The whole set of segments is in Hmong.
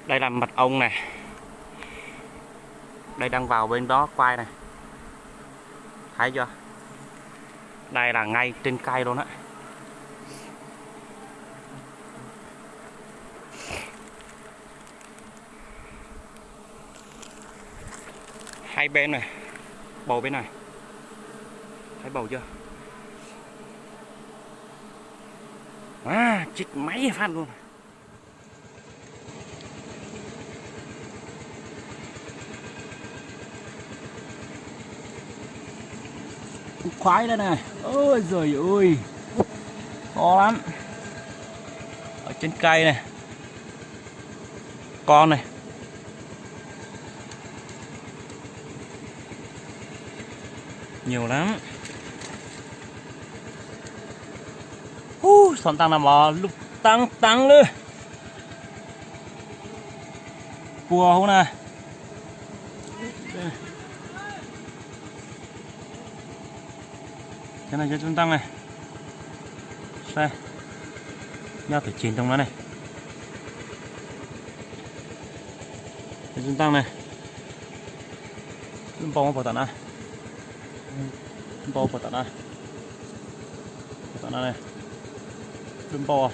Đây là mật ong này. Đây đang vào bên đó quay này. Thấy chưa? Đây là ngay trên cây luôn á. Hai bên này. Bầu bên này. Thấy bầu chưa? À, chích máy phát luôn. Khoái đây này. Ôi giời ơi. To lắm. Ở trên cây này. Con này. Nhiều lắm. Hu, xov ntang no mas lub tang tang lawm. Pua hauv na. Cov no cov tub ntang na. Saib, nyob pem ceg ntoo no ne. Cov tub ntang na. Lub npau puas tom no? Lub npau puas tom no? Puas tom no ne? Lub npau,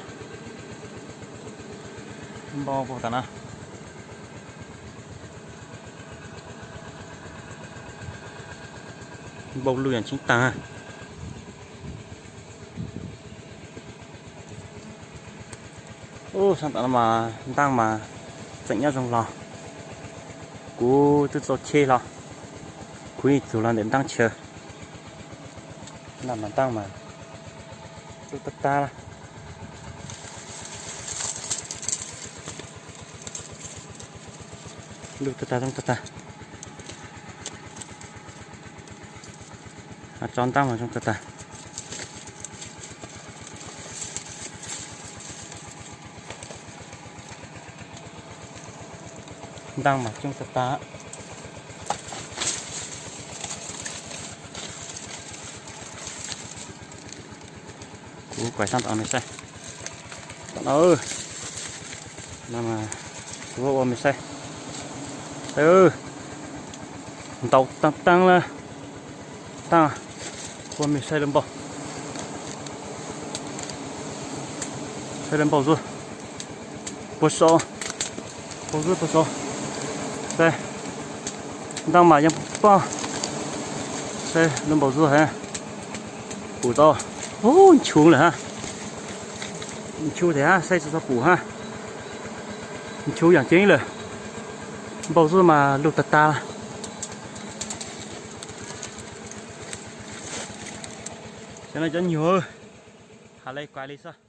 lub npau puas tom no? Npau lug yam tseeb tag. Ub, sab tom no mas ntaaj mas tseem nyob zoo los. Kuv twb txaus cheb hlo, kuv yeej txug los ntawm ntaaj chaw. Ntaaj mas, ntaaj mas lug tag tag. Lug tag tag, zoo tag tag. Tso ntaaj mas zoo tag tag. Ntaaj mas coob tag tag. Kuv kuaim sab tom no saib. Tom no, no mas kuv ua mej saib. Ntaus taag taag lawm. Taag, ua mej saib lub npau. Saib lub npau zuj, puag saum, npau zuj puag saum. Saib, ntaaj mas yeej pog. Saib lub npau zuj hab, pum tau. Ub, nchu lawm hab. Nchu thiab hab, saib tsis tau pum hab. Nchu yam ceeb lawm. Npau zuj mas lug tag tag. Cov no cov nyuag, has le kuas li xwb.